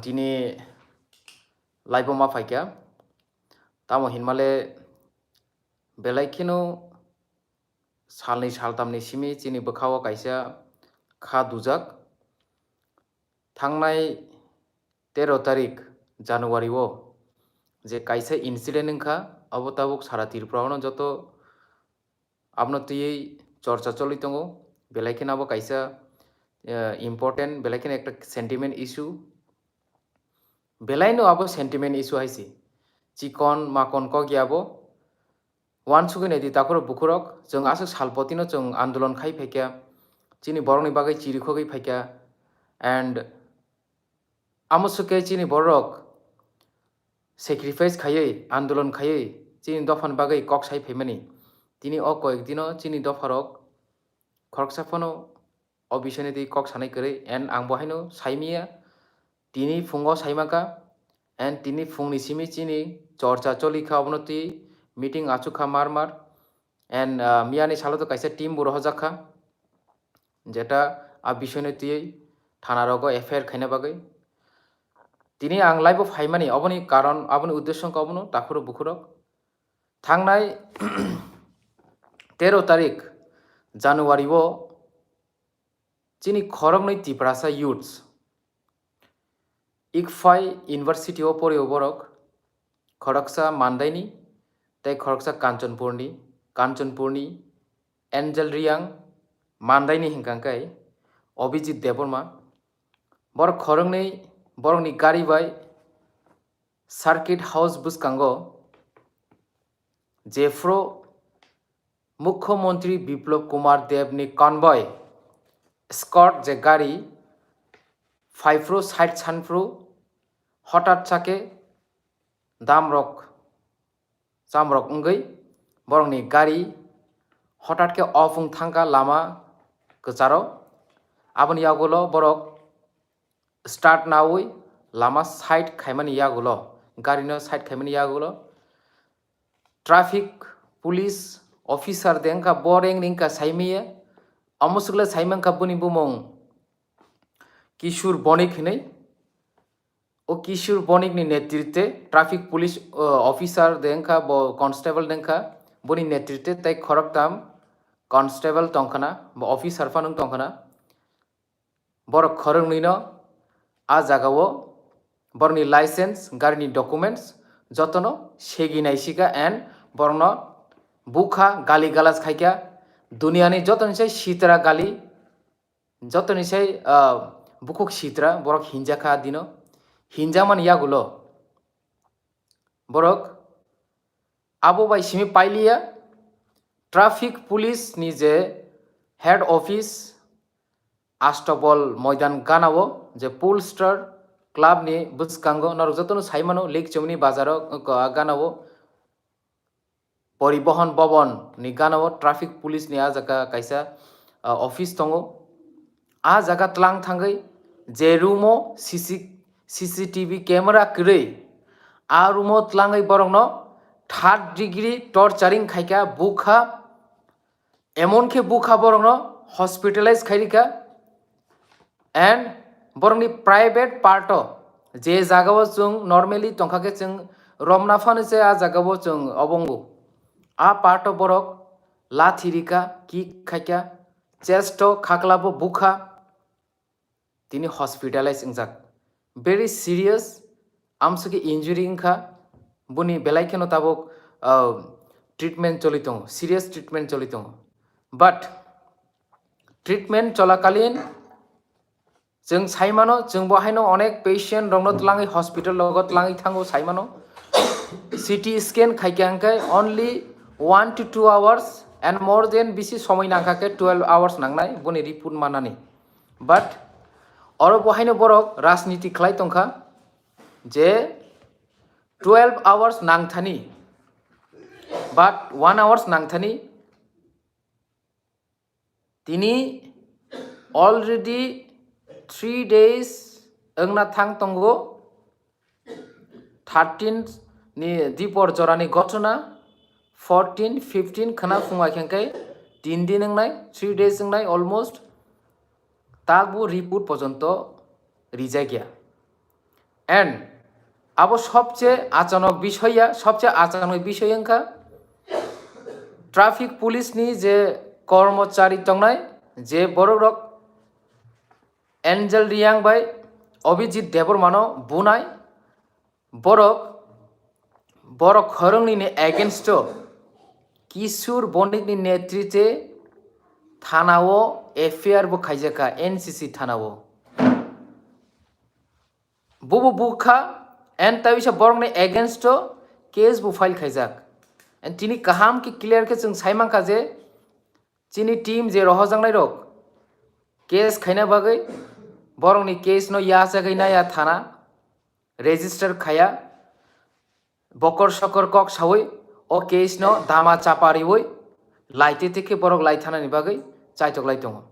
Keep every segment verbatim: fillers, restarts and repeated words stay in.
tini live-o ma phaikha. Tamo hinmale belai kheno salnwi saltamni simi chini bwkhao kaisa kha dujak. Thangnai tero tarik January-o je kaisa incident wngkha, abo tabuk sara Tripura-ono joto abono twiwi chorcha choli tongo. Belai kheno abo kaisa, eh, important, belai kheno ekta sentiment issue. Belaino abo sentiment issue hai se. Chikon makon kok ya abo. Uansugwi naidi takhurok bukhurok, chwng aswk salpotino chwng andolon khai phaikha, chini borokni bagwi chirikhogwi phaikha, and amo swkhe chini borok sacrifice khaiwi, andolon khaiwi, chini dophani bagwi kok sai phaimani. Tini o koyek dino chini dopharok khoroksa phano o bisoyni twi kok sanai kwrwi, and ang bo haino saimaya. Tini phungo saimankha, and tini phungni simi chini chorcha cholikha, obono twi meeting achukha mar mar, and, ah, miyani salo to kaisa team bo rohorjakha, jeta a bisoyni twi thana rogo F I R khaina bagwi. Tini ang live-o phaimani oboni karon, aboni uddesyo wngkha obono takhurok bukhurok. Thangnai tero tarik January-o chini khoroknwi Tiprasa youths, Ikphai University-o porio borok, khoroksa Mandaini tei khoroksa Kanchanpurni, Kanchanpurni Angel Riang, Mandaini hinkha khe Abhijit Debbarma. Borok khoroknwi borokni gari bai Circuit House bwskango jephru Mukhyamantri Biplab Kumar Debni convoy escort je gari phaiphru side sanphru hotat sake damrok chamrok wngwi borokni gari hotat khe off wng thangkha lama kwcharo. Aboni yagulo borok start nawi lama side khaimani yagulo, garino side khaimani yagulo traffic police officer de wngkha, bo rengni wngkha saimaya. Omo swkle saimangkha boni bumung Kishur Bonik hinwi. O Kishur Bonikni netritwe traffic police, uh, officer de wngkha, bo constable de wngkha, boni netritwe tei khoroktam constable tongkhana, bo officer phano tongkhana. Borok khoroknwino a jagao borokni license, garini documents jotono segi naisikha and borokno bukha, gali galas khaikha. Duniani jotoni sai sitra gali, jotoni sai, ah, bukhuk sitra borok hinjakha dino. Hinjakmani yagulo borok abo bai simi pailiya, traffic police ni je head office Astabol Moidan ganao je Pool Star Club ni bwskango norok jotono saimano Lake Chomni bazaro, uh, ganao Poribohon Bobon ni ganao traffic police ni a jaga kaisa, uh, office tongo. A jaga tlang thangwi je room o C C, C C T V camera kwrwi, a room o tlangwi borokno third degree torturing khaikha, bukha, emon khe bukha borokno hospitalize khairikha, and borokni private part o je jagao chwng normally tongkha khe chwng romna phano se a jagao chwng obongo. A part o borok lathi rikha, kick khaikha, chest o khaklabo bukha, tini hospitalize wngjak. Very serious, amsukhe injury wngkha, boni belai kheno tabuk, uh, treatment choli tongo, serious treatment choli tongo. But treatment cholakalin chwng saimano, chwngbo haino onek patient rokno twlangwi hospital logo twlangwi thango saimano. C T scan khaikha hwnkhe only one to two hours and more than bisi somoi nangkha khe twelve hours nangnai boni report manani. But oro bo haino borok rajniti khlai tongkha je twelve hours nangthani, but one hours nangthani. Tini already three days wngna thang tongo. Thirteen ni dipor jorani gotona, fourteen, fifteen khna phunga khe khe tin din wngnai, three days wngnai almost. Takbo report pojonto rijakya. And abo sobche achanok bisoya, sobche achanok bisoya wngkha traffic police ni je kormochari tongnai, je borok rok Angel Riang bai Abhijit Debbarma no bunai, borok, borok khoroknwi ni against o Kishore Bonik ni netrite thana o F I R bo khaijakha, N C C thana o. Bobo bukha, and taisa borokni against o case bo file khaijak. And tini kaham khe clear khe chwng sai mankha je chini team je rohojaknai rok case khaina bagwi borokni case no yachagwi naya thana, register khaya, bokor sokor kok sawi o case no dama chapa riwi lai tete khe borok lai thanani bagwi chaitok lai tongo.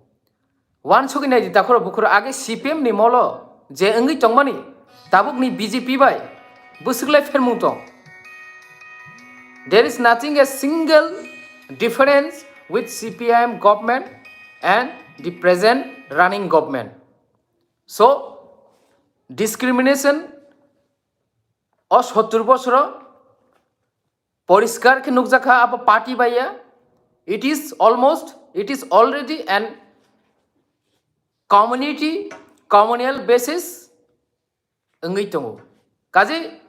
Wansugwi naidi takhoro bukhoro age C P M ni molo je wngwi tongmani tabukni B J P bai bwswk lai phermung tong. There is nothing a single difference with C P I M government and the present running government. So, discrimination o sottur bosoro poriskar khe nukjakha abo party baiya. It is almost, it is already an community, communal basis wngwi tongo. Kaje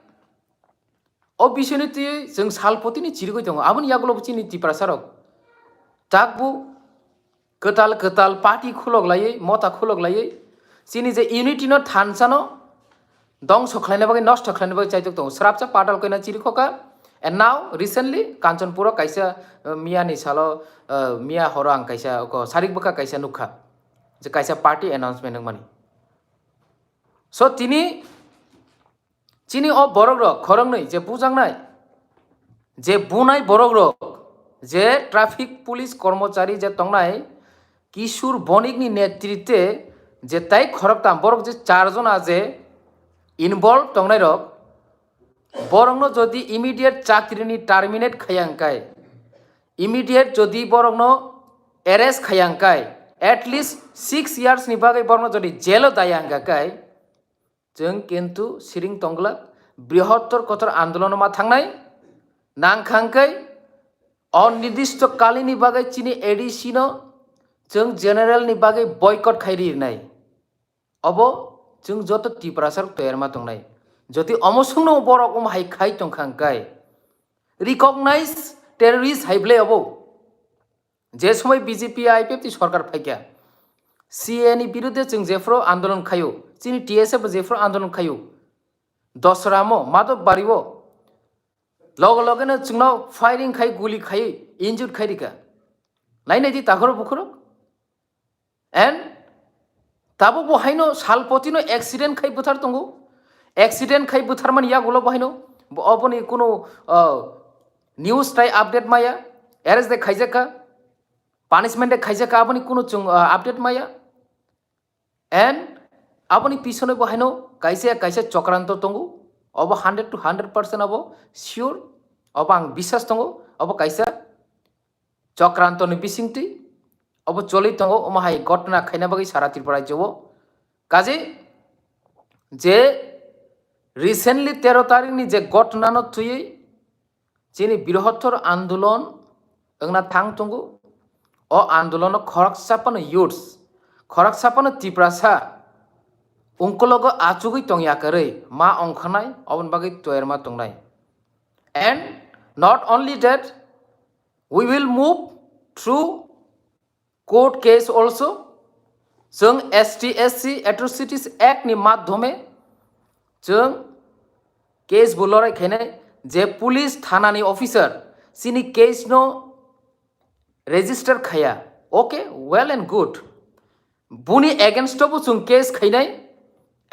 o bisini twi chwng salpotini chirigwi tongo. Aboni yagulo bo chini Tiprasa rok takbu kwtal kwtal party khulok laiwi, mota khulok laiwi, chini je unity no thansa no dongso khlaina bagwi, nosto khlaina bagwi chaitok tongo. Srapsa patal koina chiri khoka. And now recently Kanchanpuro kaisa, uh, miya ni salo, uh, miya horo ang kaisa oko sarik bwkha kaisa nukha je kaisa party announcement wngmani. So tini chini o borok rok khoroknwi je bujaknai, je bunai borok rok, je traffic police kormochari je tongnai Kishore Bonik ni netrite je tai khoroktam borok je char jona je involve tongnai rok, borokno jodi immediate chakri ni terminate khaya hwnkhe, immediate jodi borokno arrest khaya hwnkhe, at least six years ni bagwi borokno jodi jail o daya hwnkha khe, chwng kintu siring tongglak, brihottor kotor andolon ma thangnai, nangkha hwnkhe onirdishto kalini bagwi chini A D C no chwng general ni bagwi boycott khai rinai. Obo chwng joto Tiprasa rok toyar ma tongnai. Jodi omo songno borok omo hai khai tongkha hwnkhe, recognize terrorist hai bwle obo. Je somoi B J P I P F T sorkar phaikha, C A A ni birudhe chwng jephru andolon khaio, chini T S F bo jephru andolon khaio, Dosramo, Madhobbario, loge loge no chwngno firing khai, guli khai, injured khai rikha. Nai nai di takhoro bukhoro. And tabuk bo haino salpotino accident khai buthar tongo. Accident khai butharmani yagulo bo haino bo-, oboni kunu, uh, news tai update maya. Arrest de khaijakha, punishment de khaijakha, aboni kunu chwng, uh, update maya. And aboni pisono bo haino kaisa kaisa chokranto tongo. Obo hundred to hundred percent obo sure. Obo ang biswas tongo. Obo kaisa chokranto ni bisingtwi obo choli tongo, omo hai gotna khaina bagwi sara Tripura rajyo o. Kaje je recently tero tarik ni je gotna no twiwi chini birhottor andolon wngna thang tongo. O andolono khoroksa phano youths, khoroksa phano Tiprasa ungkologo achugwi tongya kwrwi ma ongkhanai, oboni bagwi toyar ma tongnai. And not only that, we will move through court case also. Chwng S T S C Atrocities Act ni madhyome chwng case bo lorai khainai je police thana ni officer chini case no register khaya. Okay, well and good. Buni against o bo chwng case khainai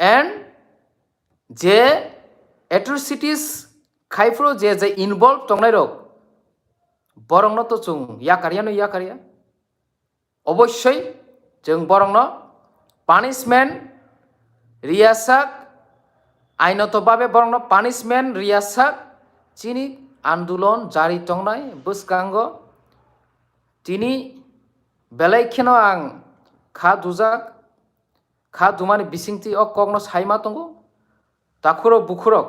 and je atrocities khaiphuru je je involve tongnai rok, borokno to chwng yakarya no yakarya. Obossoi chwng borokno punishment riyasak, ainoto babe borokno punishment riyasak, chini andolon jari tongnai bwskango tini belai kheno ang kha dujak. Kha dumani bisingtwi o kokno saima tongo. takhurok bukhurok,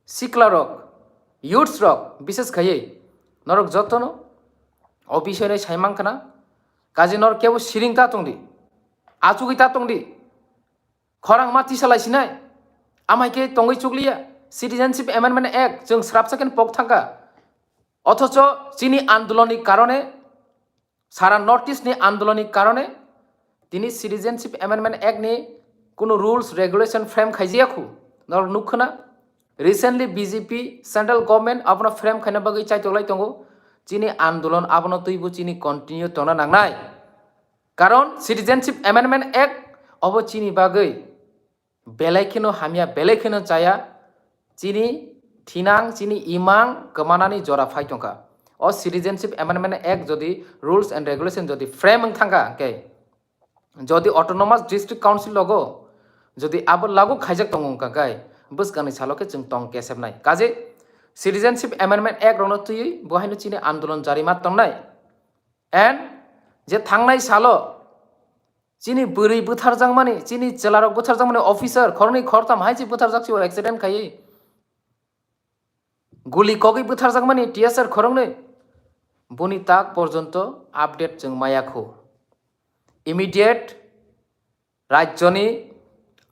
siklarok, youths rok bises khaiwi norok jotono o bisoi no sai mankha na. Kaje norok kebo siring ta tongdi, achugwi ta tongdi, khorang ma tisa lai sinai, amai khe tongwi chukliya. Citizenship Amendment Act chwng srapsa khe pok thangkha, othocho chini andolonni karone, sara North East ni andolonni karone tini Citizenship Amendment Act ni kunu rules regulation frame khaijaya khu. Norok nukkhwna, recently B J P central government abono frame khaina bagwi chaitoklai tongo. Chini andolon abono twibo chini continue tongna nangnai, karon Citizenship Amendment Act obo chini bagwi belai kheno hamya, belai kheno chaya, chini thinang, chini imang kwmanani jora phai tongkha. O Citizenship Amendment Act jodi rules and regulation jodi frame wng thangkha, hwnkhe jodi Autonomous District Council logo jodi abo lagu khaijak tongo wngkha, hwnkhe bwskangni salo khe chwng tong kesepnai. Kaje Citizenship Amendment Act rokno twiwi bo haino chini andolon jari ma tongnai. And je thangnai salo chini bwrwi bwtharjakmani, chini chwlarok bwtharjakmani, officer khoroknwi khoroktham hai se bwtharjak sio accident khaiwi. Guli kogwi bwtharjakmani T S R khoroknwi. Boni tak porjonto update chwng maya khu. Immediate rajyoni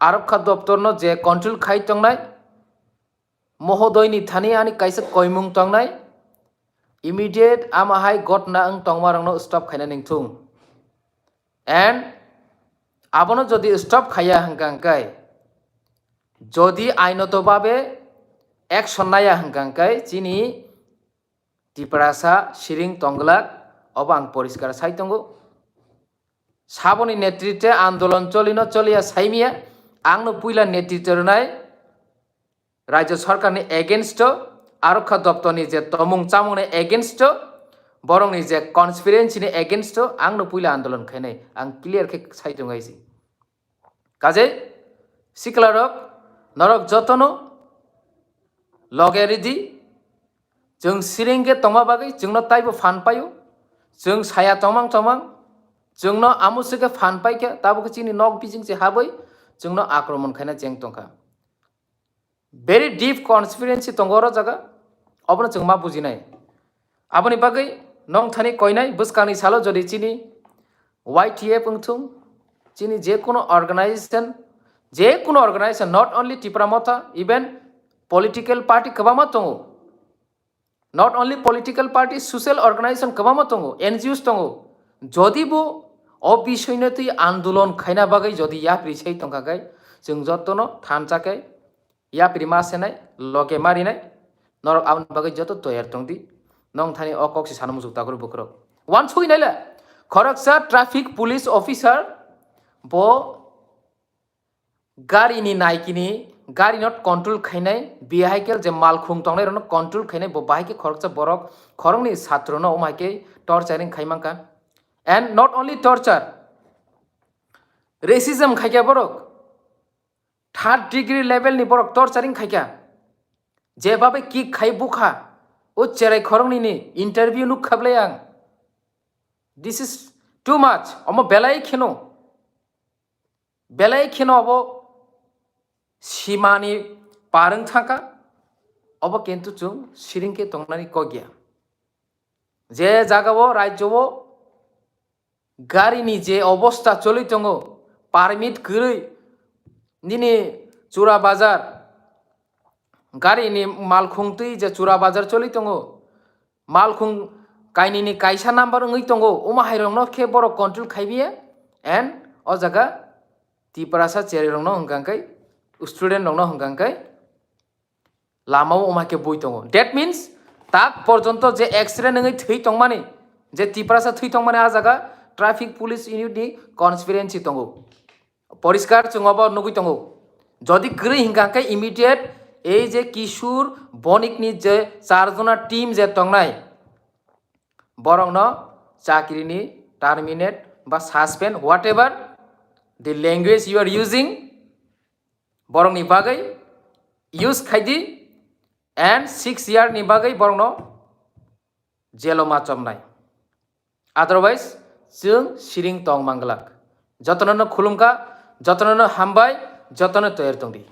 arokha doptorno je control khai tongnai, mohodoini thani ani kaisa koimung tongnai, immediate ama hai gotna wng tongmarokno stop khaina ningthung. And abono jodi stop khaiya hwnkha hwnkhe, jodi ainoto babe action naya hwnkha hwnkhe, chini Tiprasa siring tongglak, obo ang poriskar sai tongo. Saboni netritwe andolon cholino choliya saimiya, angno puila netritwe rwnai Rajya Sarkarni against o, arokha doptorni je tomung chamungni against o, borokni je conspiracy ni against o, angno puila andolon khainai, ang clear khe sai tongai si. Kaje siklarok, norok jotono loge ridi, chwng siring khe tongma bagwi chwngno taibo phan paio, chwng saya tongmang tongmang, chwngno amuswk khe phan paikha, tabuk chini nok bising se habwi chwngno akromon khaina cheng tongkha. Very deep conspiracy tongo oro jaga, obono chwng ma bujinai. Aboni bagwi nong thani koinai bwskangni salo jodi chini Y T F wngthung, chini je kono organization, je kono organization, not only Tipra Motha, even political party kwbangma tongo. Not only political party, social organization kwbangma tongo, N G Os tongo. Jodi bo o bisoino twi andolon khaina bagwi jodi yapri sai tongkha khe, chwng jotono thansa khe yapri ma senai, loge ma rinai, norok aboni bagwi joto toyar tongdi. Nong thani o kok se sana muchuk takhurok bukhurok. Wansugwi naila, khoroksa traffic police officer bo garini naikini, gari not control khainai, vehicle je malkhung tongnai rokno control khainai, bo bahai khe khoroksa borok khoroknwi satrono omo hai khe torturing khai mankha. And not only torture, racism khaikha borok, third degree level ni borok torturing khaikha, je babe kick khai bukha, o cherai khoroknwi ni interview nuk khablai ang. This is too much, omo belai kheno, belai kheno obo simani par wng thangkha, obo kintu chwng siring khe tongnani kok ya. Je jagao, rajyao garini je obosta choli tongo, permit kwrwi nini Chura Bazar, garini malkhung twi je Chura Bazar choli tongo, malkhung kainini kaisa number wngwi tongo, omo hai rokno khe borok control khai biya, and o jaga Tiprasa cherai rokno hwnkha khe, student rokno hwnkha khe, lamao omo hai khe bui tongo. That means, tak porjonto je accident wngwi thwi tongmani, je Tiprasa thwi tongmani, a jaga traffic police unit ni conspiracy tongo. Poriskar chwng obo nugwi tongo. Jodi kwrwi hwnkha khe immediate ei je Kishore Bonik ni je char jona team je tongnai, borokno chakri ni terminate ba suspend, whatever the language you are using, borokni bagwi use khaidi, and six year ni bagwi borokno jelo ma chomnai. Otherwise, chwng siring tong manglak. Jotono no khulumkha, jotono no hambai, jotono toyar tongdi.